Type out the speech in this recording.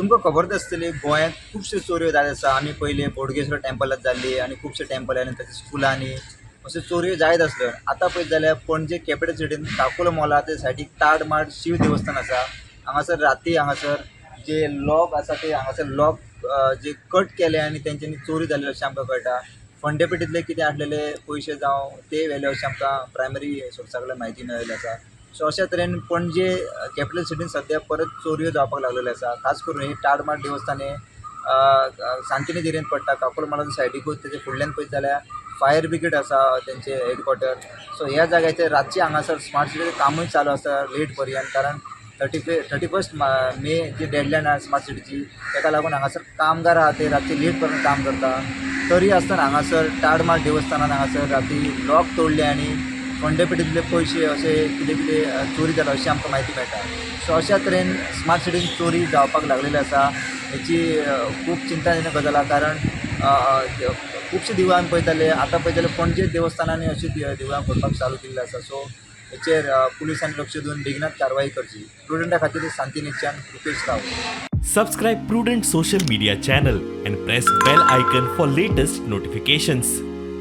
तुमकां खबर आसतली, गोंयांत खुबश्यो चोरयो जायत आसा. आमी पयलीं बोडगेश्वर टेंपलात जाल्ली आनी खुबशे टेंपल आनी तशें स्कुलांनी अश्यो चोरयो जायत आसल्यो. आतां पळयत जाल्यार पणजे कॅपिटल सिटीन काकुलो मॉला ते सायडीक ताडमाड शिव देवस्थान आसा. हांगासर राती हांगासर जे लॉक आसा ते हांगासर लॉक जे कट केले आनी तेंच्यांनी चोरी जाल्ली अशें आमकां कळटा. फंडे पेटींतले कितें आसलेले पयशे जावं ते व्हेले अशें आमकां प्रायमरी सोर्सा कडल्यान म्हायती मेळिल्ली आसा. सो अशा तरेन पणजे कॅपिटल सिटीन सद्या परत चोरयो जावपाक लागलेल्यो आसा. खास करून ही ताडमाड देवस्थान हे सांतिनेज एरियेन पडटा. काकुलो मॉलाच्या सायडीकूच, तेजे फुडल्यान पळयत जाल्यार फायर ब्रिगेड आसा, तेंचे हेडक्वॉर्टर. सो ह्या जाग्याचेर रातचे हांगासर स्मार्ट सिटीचें कामूय चालू आसा लेट पर्यंत, कारण 31 मे जी डेडलायन आसा स्मार्ट सिटीची, ताका लागून हांगासर कामगार आहा ते रातचे लेट पर्यंत काम करता. तरी आसतना हांगासर ताडमाड देवस्थानान हांगासर राती लॉक तोडले आनी फंडेपेटींतले पयशे अशे कितें कितें चोरी जाला अशी आमकां म्हायती मेळटा. सो अशा तरेन स्मार्ट सिटीन चोरी जावपाक लागलेली आसा. हेची खूब चिंताजनक गजाल आहा, कारण खुबशीं देवळां आमी पळयताले. आतां पळयत जाल्यार पणजे देवस्थानांनी अशीं देवळां फोडपाक चालू केल्ली आसा. सो हेचेर पुलिसांनी लक्ष दिवन बेगिनात कारवाई करची. प्रुडंटा खातीर सांतिनेजच्यान रुपेश राव. Subscribe Prudent Social Media channel and press bell icon for latest notifications.